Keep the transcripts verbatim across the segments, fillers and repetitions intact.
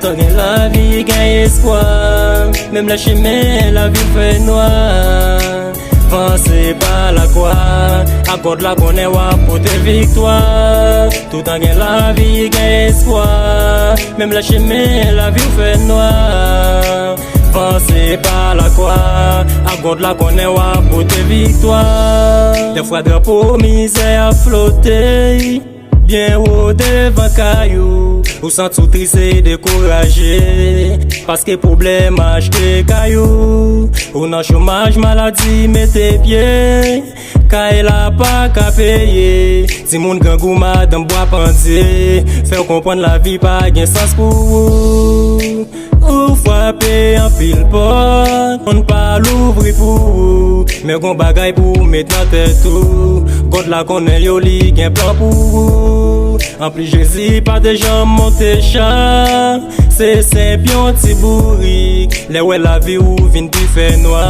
Tan gen lavi, gen espwa, menm lè chimen lavi fè nwa. Vanse pa lakwa, ak God la konnen w ap pote viktwa. Toutan gen lavi, gen espwa, menm lè chimen lavi fè nwa. Vanse pa lakwa, ak God la konnen w ap pote viktwa. Dèfwa drapo mizè ap flote byen wo devan kay ou. Ou santi w tris e dekouraje, paske pwoblèm achte kay ou. Ou nan chomaj, maladi mete pye, kay la pa ka peye. Timoun grangou, madanm bwa pandye, fè w konprann lavi pa gen sans pou ou. Ou frape anpil pòt, moun pa louvri pou ou. Men gon bagay pou w met nan tèt ou, God la konnen yo, li gen plan pou ou. Anplis, Jezi pa te janm monte cha, se senp yon ti bourik. Lè w wè lavi w vin pi fè nwa,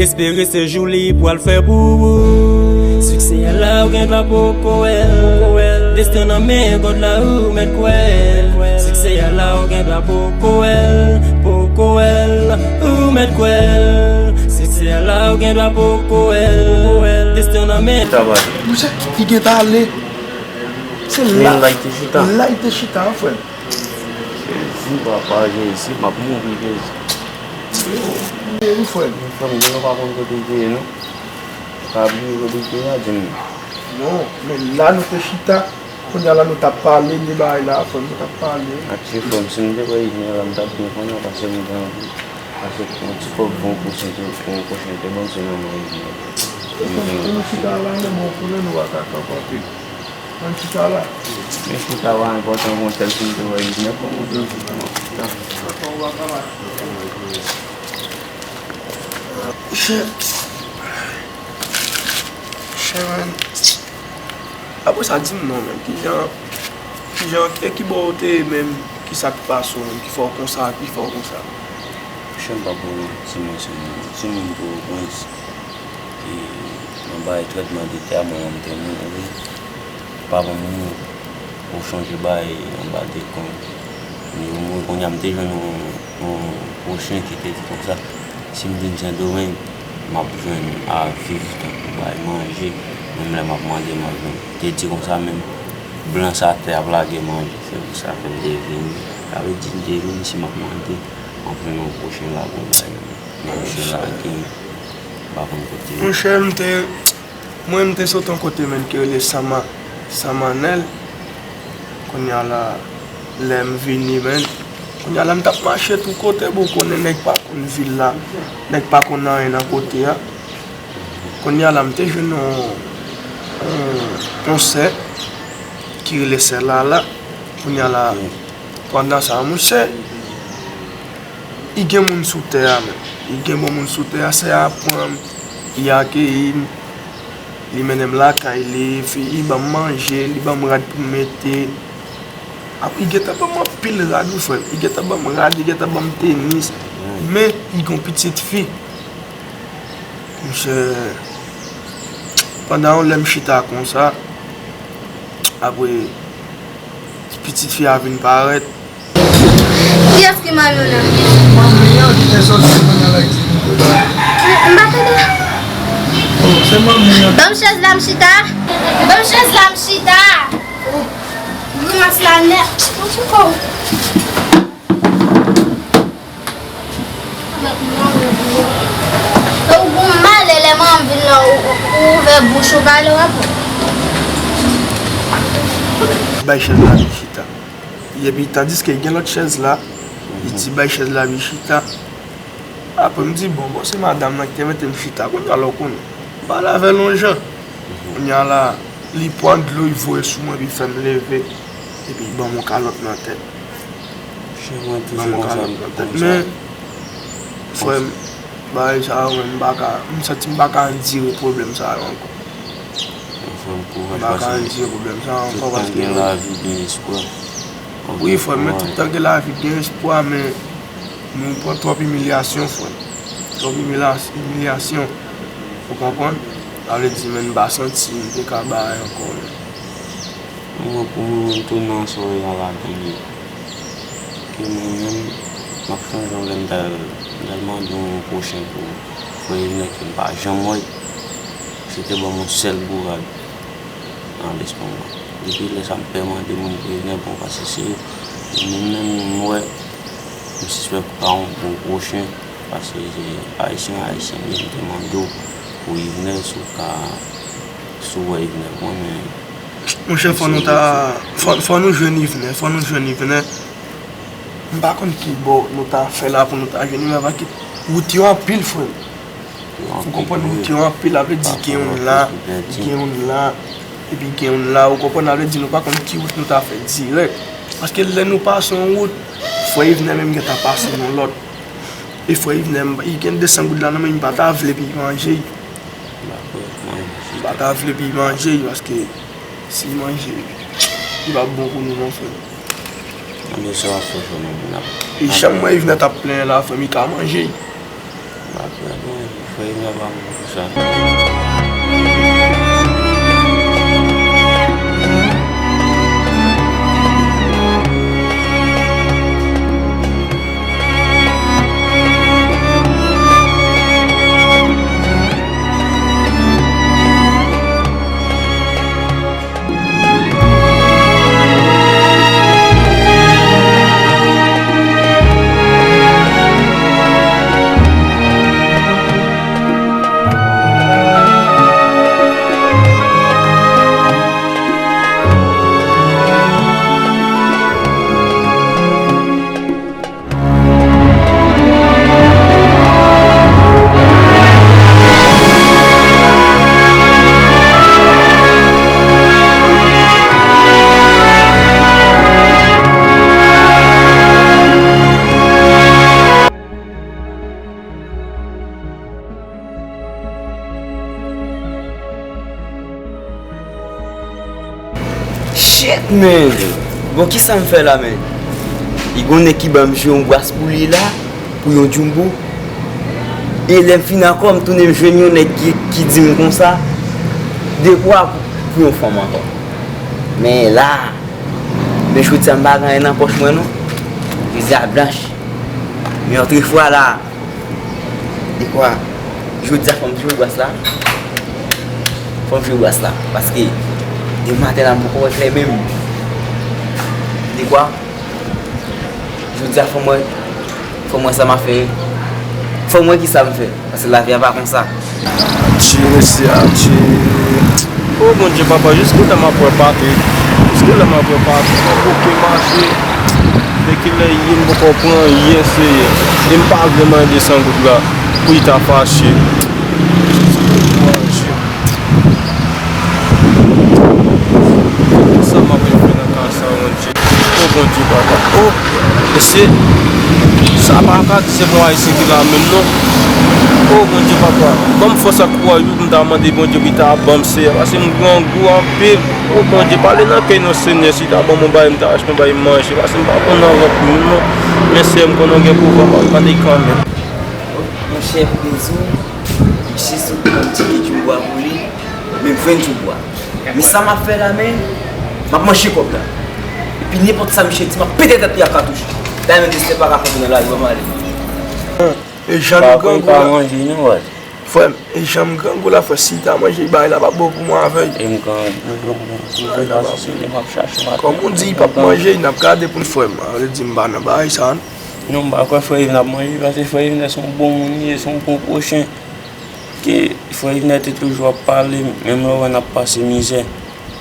espere se jou li pral fè pou ou. Siksè a la ou gen dwa poko wè l. Desten nan men God la ou mèt kwè l. Siksè a la ou gen dwa poko wè l, poko wè l, ou mèt kwè l. Siksè a la ou gen dwa poko wè l. Desten nan men. Monchè, li gentan ale. Se la, la li te chita, la li te chita, an, frè m. Jezi, papa, Jezi, m ap mouri, Jezi. Wi, frè m. Frè m, mwen pa konn kote l te ye, non. Ou ka bliye kote l te ye a, di m. Non, men la nou te chita, kounye a la nou t ap pale de bagay la, frè m, nou t ap pale. Atche, frè m, si m te kwè Izmè la, m t ap byen kontan, paske m gen anvi, paske yon ti kòb pou yon pwochen te, pou yon pwochen te bon, se manman Izmè. E nou chita la, men bon, konnen nou pa ka kanpe anpil. Ann chita la. Men chita pa enpòtan, gon sèl si m te wè Izmè, fò m montre l sou kòman chita. Chè. Chè, man. Apre sa, di m non, men. Kijan, kijan, e ki bò w te ye menm? Kisa k pase w menm? Ki fè w konsa? Ki fè w konsa? Chè, m p ap ba w manti, monchè. Timoun Pòtoprens. E nan bay trètman de tè a, mwen menm te mouri. Papa m mouri. Ou chonje bay anba de kon. Li mouri, kounye a m te jwenn yon, yon pwochen ki te di konsa, si m vin Sendomeng, m ap jwenn a viv tankou bay manje, menm lè m ap mande m ap jwenn. Te di konsa menm, blan sa tè ap lage manje, se pou sa fè m te vini. Sa vle di m te vini, si m ap mande, m ap jwenn yon pwochen la pou bay manje. Yon pwochen la gen, m pa konn kote. Monchè, m te Mwen, m te sot yon kote, menn, ki rele Sama-, Samanèl. Kounye a la, lè m vini, menn, kounye a la, m t ap mache tou kote, bon, ou konnen nèg pa konn vil la, nèg pa konn anyen nan kote a. Kounye a la, m te jwenn yon, yon, yon sè ki rele sè Lala. Kounye a la, pandan sa, monchè, li gen moun sou tè a, menn. Li gen bon moun sou tè a, sè a pran m, li akeyi m, li mennen m lakay li, epi li ban m manje, li ban m rad pou m mete. Apre, li gentan ban m anpil rad, wi, frè m. Li gentan ban m rad, li gentan ban m tenis. Men, li gen yon pitit fi. Monchè, pandan yon lè m chita konsa, apre, pitit fi a vin parèt. Kiyès ki manmi w nan? Manmi an ki te sòti pou al Ayiti. M, m pa tande. Oh, se manmi an. Ban m chèz la, m chita. Ban m chèz la, m chita. Grimas la nèt. Mwen sou kò w. Ou gon malè lè manman vin la, ou, ou, ou ouvè bouch ou pale w ap. Bay chèz la vin chita. Epi tandiske gen lòt chèz la, li di bay chèz la vin chita. Apre m di bon, bon se madanm nan ki te mete m chita, kounye a la w konnen. M pale avè l yon jan. Kounye a la, li pran dlo, li voye sou mwen, epi fè m leve. Epi li ban m yon kalòt nan tèt. Li ban m yon kalòt nan tèt. Men, frè m, bagay sa yo, men m pa ka, m santi m pa ka andire pwoblèm sa yo ankò. M pa ka andire pwoblèm sa yo ankò paske. Wi, frè m, men tout tan gen lavi, gen espwa, men nou pran twòp imilyasyon, frè m. Twòp imilyas-, imilyasyon. Ou konprann? Sa vle di, men m pa santi m te ka bay ankò, men. Mwen, pou mwen, mwen tounen nan soyè a ladan li. Mwen menm, m ap chanje yon lè m ta, m ta mande yon pwochen pou frè Yvenè ke m pa janm wè. Se te ban m yon sèl bourad nan lespri mwen. Depi lè sa, m pè mande moun pou Yvenè bon, paske se mwen menm m wè, m sispèk pa yon bon pwochen, paske se ayisyen, ayisyen, men m te mande w pou Yvenè, si w ka, si w wè Yvenè pou mwen, men Monchè, fò nou ta, fò, fò nou jwenn Yvenè, fò nou jwenn Yvenè. M pa konn ki bò nou ta fè la pou nou ta jwenn Yvenè, paske wout yo anpil, frè m. Ou konprann, wout yo anpil, la vle di gen youn la, gen youn la, epi gen youn la, ou konprann, la vle di nou pa konn ki wout nou ta fè dirèk. Paske lè nou pase yon wout, frè Yvenè menm gentan pase yon lòt. E frè Yvenè, m, li gen de san goud la nan men, m pa ta vle pou l manje. M pa ta vle pou l manje, paske si l manje, li p ap bon pou nou non, frè m. Anben, sa w ap fè, frè m, n ap... E jan m wè Yvenè t ap plenyen la, frè m, li ka manje. M ap gade, frè Yvenè pa bon pou sa. Shit, man! Bon, kisa m fè la, man? Li gon nèg ki ban m jwe yon bwas pou li la, pou yon jumbo. E lè m fin ankò, m tounen m jwenn yon nèg ki, ki di m konsa, dekwa pou, pou yon fanm ankò. Men la, men jodi a m pa gen anyen nan pòch mwen non. Jodi a blanch. Men otrefwa la, dekwa, jodi a fò m jwe bwas la. Fò m jwe bwas la. Paske demen maten la, m poko wè klè menm. Dekwa, jodi a fò m wè, fò m wè sa m ap fè. Fò m wè kisa m fè. Paske lavi a pa konsa. Adje, mesye, adje. O Bondye, papa, jiskilè m ap wè Patrick? Jiskilè m ap wè Patrick? M ap bouke mache. Depi lè yè m poko pran anyen, Seyè. E m pa vle mande san goud la pou li ta fache. Sa m ap fè nan ka sa, Bondye? O Bondye, papa. O, mesye, sa pa ka di se bon Ayisyen ki la menm, non. O Bondye, papa, ban m fòs ak kouraj pou m ta mande Bondye pou li ta ban m, Seyè, paske m grangou anpil. O Bondye, pale nan kè nou, Senyè, si ta ban m yon bagay, m ta achte yon bagay manje, paske m pa konn nan vant moun, non. Men, Seyè, m konnen w gen pouvwa, m ap mande kanmenm. Monchè, pou te di w, misye sot pran ti kèk jou bwa pou li, men m jwenn jou bwa. Men sa m ap fè la, men, m ap manje kòb la. Epi nenpòt sa misye di, m ap pete tèt li ak katouch. Dayè, men, Destè pa ka fè nan lari, ban m ale. E jan nou grangou la. Frè m, e jan m grangou la, frè, si l ta manje, bagay la p ap bon pou mwen avè l. Kòm ou di, l p ap manje, n ap gade pou n, frè m. Sa vle di m pa nan bagay sa. Non, m pa kwè frè Yvenè ap manje, paske frè Yvenè se yon bon moun li ye, se yon bon pwochen. Ke frè Yvenè te toujou ap pale, menm lè w wè n ap pase mizè,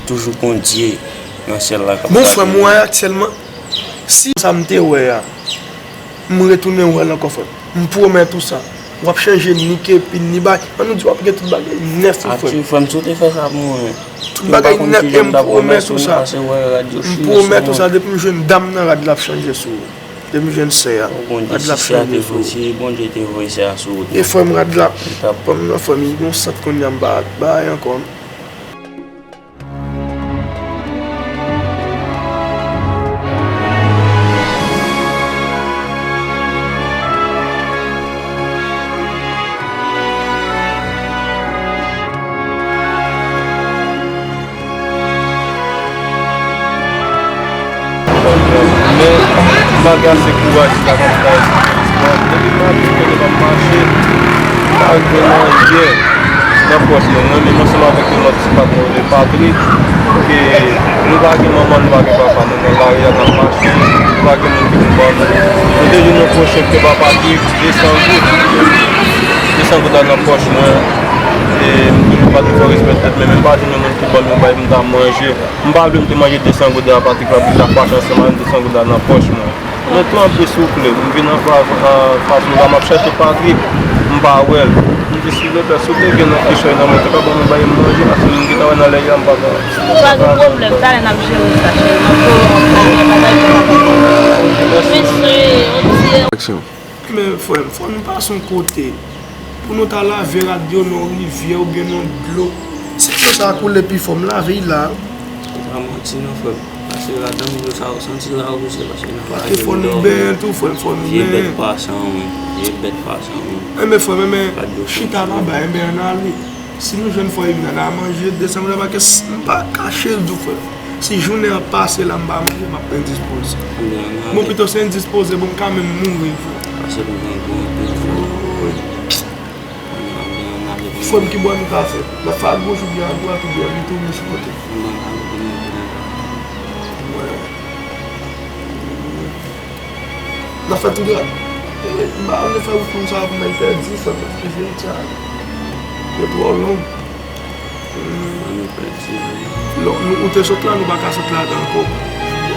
toujou gon Dye nan syèl la k ap gade. Bon, frè m, ou wè aktyèlman, si sa m te wè a, m retounen wè l ankò, frè m. M pwomèt ou sa. W ap chanje ni kepi, ni bagay. Ann nou di w ap gen tout bagay nèf, wi, frè m. Atchou, frè m, si w te fè sa pou mwen. Tout bagay nèf, e m pwomèt ou sa. M pwomèt ou sa, depi m jwenn dam nan, rad la ap chanje sou ou. Depi m jwenn sè a, rad la ap chanje sou ou. Si Bondye te voye sè a sou ou, e frè m, rad la, frè m, non, frè m, li gon sant kounye a, m pa bay ankò. Men, Malgre ase kouraj, sa konn fè espwa. Depi maten, kote m ap mache, m pa jwenn anyen nan pòch mwen. Mwen menm ansanm avèk yon lòt ti patnè, rele Patrick, ke nou pa gen manman, nou pa gen papa, nou nan lari a n ap mache, nou pa gen moun ki pou ban nou. Nou te jwenn yon pwòch ke papa ki de san goud. De san goud la nan pòch mwen. E m toujou pa te fè respè tèt mwen, men m pa jwenn yon moun ki ban m yon bagay pou m ta manje. M pa vle m te manje de san goud la, Patrick la, pou l ta fache ansanm avè m, de san goud la nan pòch mwen. Mwen tou anplis, souple, m vin anfas, anfas nou la, m ap chèche Patrick, m pa wè l. M di, silvouplè, si w te gen nan kichòy nan men, te ka ban mwen bay manje, paske m gentan wè nan lè a, m pa ka. Pa gen pwoblèm, talè n ap jere sa, cheri. M ap voye yon bagay pou papa. Mesye, yon ti Men frè m, fò nou pase yon kote pou nou ta lave rad yo nan yon rivyè oubyen nan yon dlo. Si dlo sa a koule pi fò, m lave l la. Se pa manti non, frè m. Pase rad nan dlo sa, ou santi l la, ou se pase nan lave fò nou benyen tou, frè m, fò nou benyen. Vye bèt pa san wi, vye bèt pa san wi. Enben, frè m, enben, chita laba, enben, ann ale. Si nou jwenn frè Imnan a manje, desann la, paske s-, m pa kache l di w, frè. Si jounen an pase la, m pa manje, m ap endispoze. Bon, pito se endispoze, bon, m ka menm mouri, frè. Pase pou jan bon anpil, frè. Frè m, ki bò nou ka fè? N ap fè a goch oubyen a dwat oubyen nou tounen sou kote? N ap fè tou dwat. E, m pa vle fè wout konsa pou mwen pèdi, fè mwen ki vin sa. Yo twò long. An nou pèdi. Lò, nou, ou te sot la, nou pa ka sot la ankò.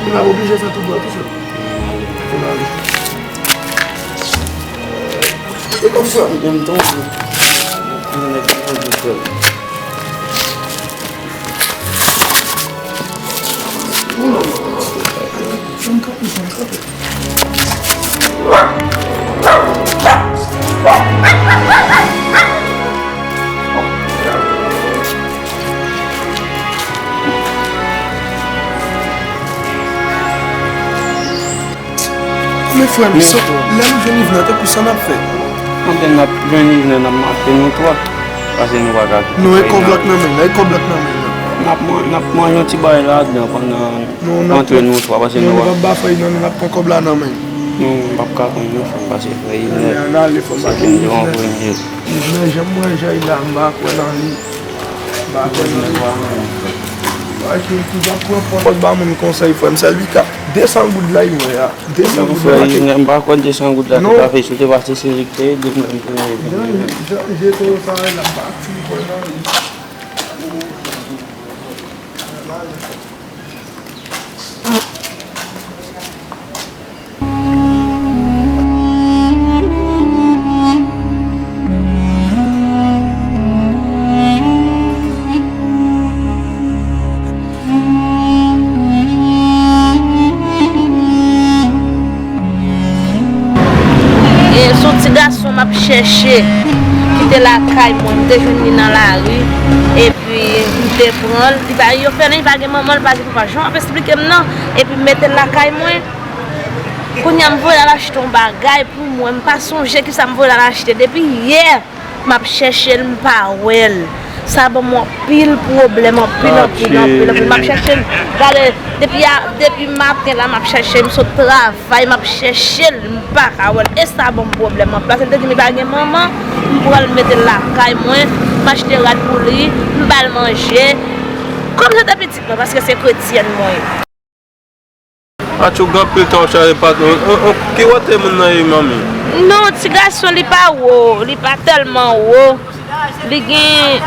N ap oblije fè tou dwat, tou sot. N ale. E kòm sa, m tonbe. Mwen nèg ki tonbe, frè. Men frè m, lè nou jwenn Yvnan, tankou sa n ap fè? Anben n ap jwenn Yvnan, n ap mache nou twa. Pase nou pa ka kite. Non, e kòb la k nan men l la, e kòb la k nan men l la. N ap man-, n ap manje yon ti bagay ladan pandan antre nou twa, pase nou pa. Non, nou p ap ba frè Yvnan, non, n ap pran kòb la nan men l. Non, m p ap ka pran l non, frè m, pase frè Yvnan. Ann ale, frè m, pa gen Yvnan. Yvnan, jan m wè jan l la, m pa kwè nan li. M pa kwè nan li. Paske ki ap pran pòz ba moun konsèy, frè m, sèl li ka. Desann goud la, li wè a. Desann goud la, frè, m pa kwè desann goud la te ka fè, si w te pase se li k te ede m nan. Jan, jan, jan, jan, jan, jan, jan, jan, E, se yon ti gason m ap chèche, ki te lakay mwen, m te jwenn li nan lari, epi m te pran l, li pa, yo fè nan, li pa gen manman, li pa gen papa, jan w ap esplike m nan, epi m mete l lakay mwen. Kounye a m voye l al achte yon bagay pou mwen, m pa sonje kisa m voye l al achte, depi yè. M ap chèche l, m pa wè l. Sa ban m anpil pwoblèm, anpil, anpil, anpil, anpil. M ap chèche l. Gade, depi a, depi maten la, m ap chèche l. M sot travay, m ap chèche l, m pa ka wè l. E sa ban m pwoblèm anpil. Paske l te di m li pa gen manman, m pran l mete l lakay mwen, m achte rad pou li, m ba l manje. Kòm se te pitit mwen, paske se kretyèn mwen ye. Atchou, gen anpil tan w chaje patnè w. Ki wotè moun nan ye, manmi? Non, ti gason, li pa wo, li pa tèlman wo. Li gen,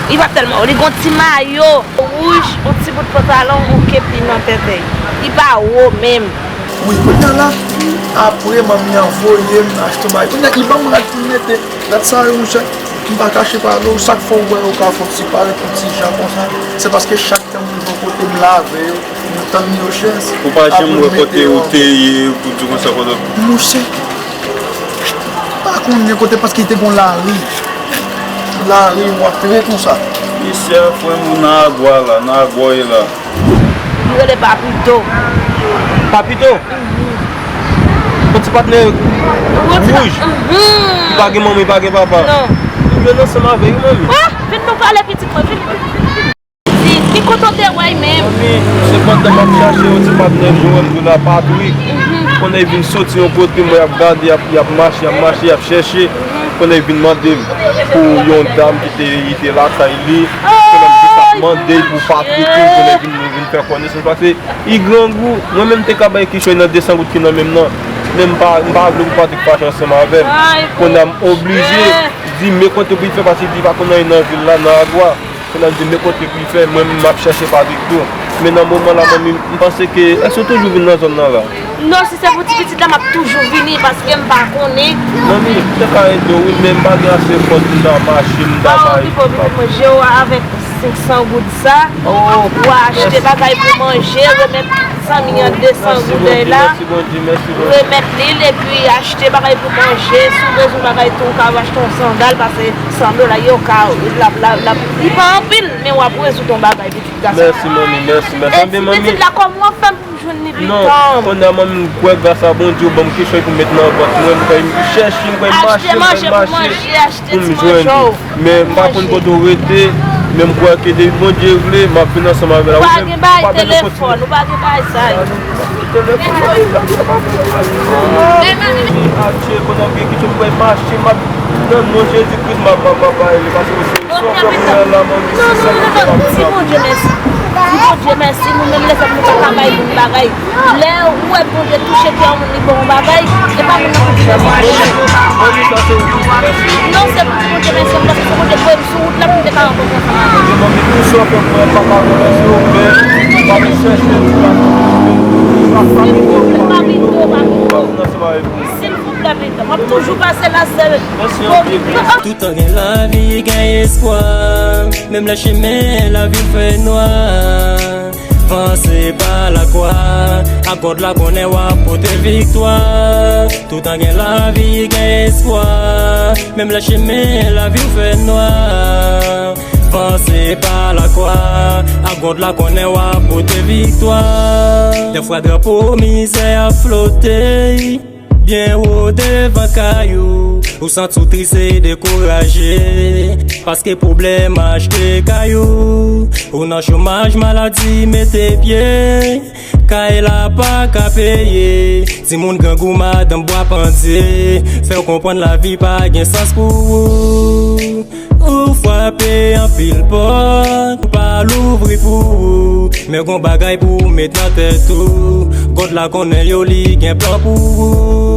li pa tèlman wo. Li gen yon ti mayo wouj, yon ti bout pantalon, yon kepi nan tèt li. Li pa wo menm. Wi, kounye a la, apre manmi an voye m achte yon bagay. Kounye a, li ban m rad pou m mete. Rad sa yo, monchè, m pa kache pale w, chak fwa w wè yo ka fè yon ti parèt, yon ti jan konsa, se paske chak tan m rive yon kote, m lave yo, m tann yo chè. Ou pa janm wè kote ou te ye, pou di konsa, kote. Monchè, m pa konnen kote, paske te gon lari. Lari, w antre konsa. Misye, frè m, ou nan agwa la, nan agwa w ye la. Li rele Papito. Papito? Mhm. Yon ti patnè wouj? Li pa gen manmi, li pa gen papa. Non. Li jwenn ansanm avè l, manmi. Ah! Vin nou pale, pitit mwen, vin, vin, vin, vin. Di, ki kote w te wè l menm? Manmi, se pandan m ap chache yon ti patnè jwenn pou la Patrik. Mhm. Konnen vin soti yon kote, mwen ap gade, y ap, y ap mache, y ap mache, y ap chèche. Konnen vin mande m pou yon dam ki te, li te lakay li. Konnen m vin ap mande pou Patrick, konnen vin, vin fè konesans. Paske li grangou, mwen menm te ka bay kichòy nan de san goud ki nan men m nan. Men m pa, m pa vle pou Patrick fache ansanm avè m. Konnen m oblije di men kote pou li fè, paske li pa konn anyen nan vil la, nan Agwa. Kounye a m di, men kote pou l fè, mwen menm m ap chèche Patrick tou. Men nan moman la, manmi, m panse ke, èske w toujou vin nan zòn nan la? Non, si se pou ti pitit la, m ap toujou vini, paske m pa konnen. Manmi, m te ka ede w, wi, men m pa gen ase fòs pou m ta mache, m ta bay. Ou rive w vin manje w avèk senk san goud sa, ou achte bagay pou manje, remèt zanmi an de san goud la, remèt li l, epi achte bagay pou manje, si w bezwen bagay tou, ou ka achte yon sandal, paske san dola yo ka, l ap, l ap, l ap, li pa anpil, men w ap rezoud yon bagay, pitit gason. Mèsi, manmi, mèsi, mèsi. Anben, manmi. Pitit la, kòman w ap fè pou m jwenn li pitan? Non, kounye a, manmi, m kwè gras a Bondye, ou ban m kichòy pou m met nan vant mwen, m kwè m chèche, m kwè m mache, m kwè m mache pou m jwenn li. Men m pa konn kote w rete, men m kwè ke depi Bondye vle, m ap vin ansanm avè l. Ou pa gen bagay telefòn, ou pa gen bagay sa yo. Telefòn, m ap vin ansanm avè l. Adje, kounye a m gen kichòy pou m mache, m ap, nan non Jezi Kris, m ap, m ap, m ap bay li, paske se, se yon pèp mwen la, manmi, se sèl mwen ki pa konn sa. Di Bondye mèsi. Di Bondye mèsi, nou menm lèzòm nou pa ka bay moun bagay. Lè ou wè Bondye touche kè yon moun, li ba w yon bagay, e pa moun nan pou di mèsi. Non, se pou di Bondye mèsi, paske se Bondye k voye m sou wout la pou m te ka rankontre ansanm avè w. Silvouplè, pa kite w, pa kite w. Silvouplè, pito. M ap toujou pase la, sèl. Toutan gen lavi, gen espwa. Menm lè chemen lavi fè nwa, vanse pa lakwa. Ak God la konnen w ap pote viktwa. Toutan gen lavi, gen espwa. Menm lè chemen lavi fè nwa, vanse pa lakwa. Ak God la konnen w ap pote viktwa. Dèfwa drapo mizè ap flote byen wo devan kay ou, ou santi w tris e dekouraje, paske pwoblèm achte kay ou, ou nan chomaj, maladi mete pye, kay la pa ka peye, timoun grangou, madanm bwa pandye, fè w konprann lavi pa gen sans pou ou. Ou frape anpil pòt, ou pa louvri pou ou. Men gon bagay pou ou met nan tèt ou. God la konnen yo, li gen plan pou ou.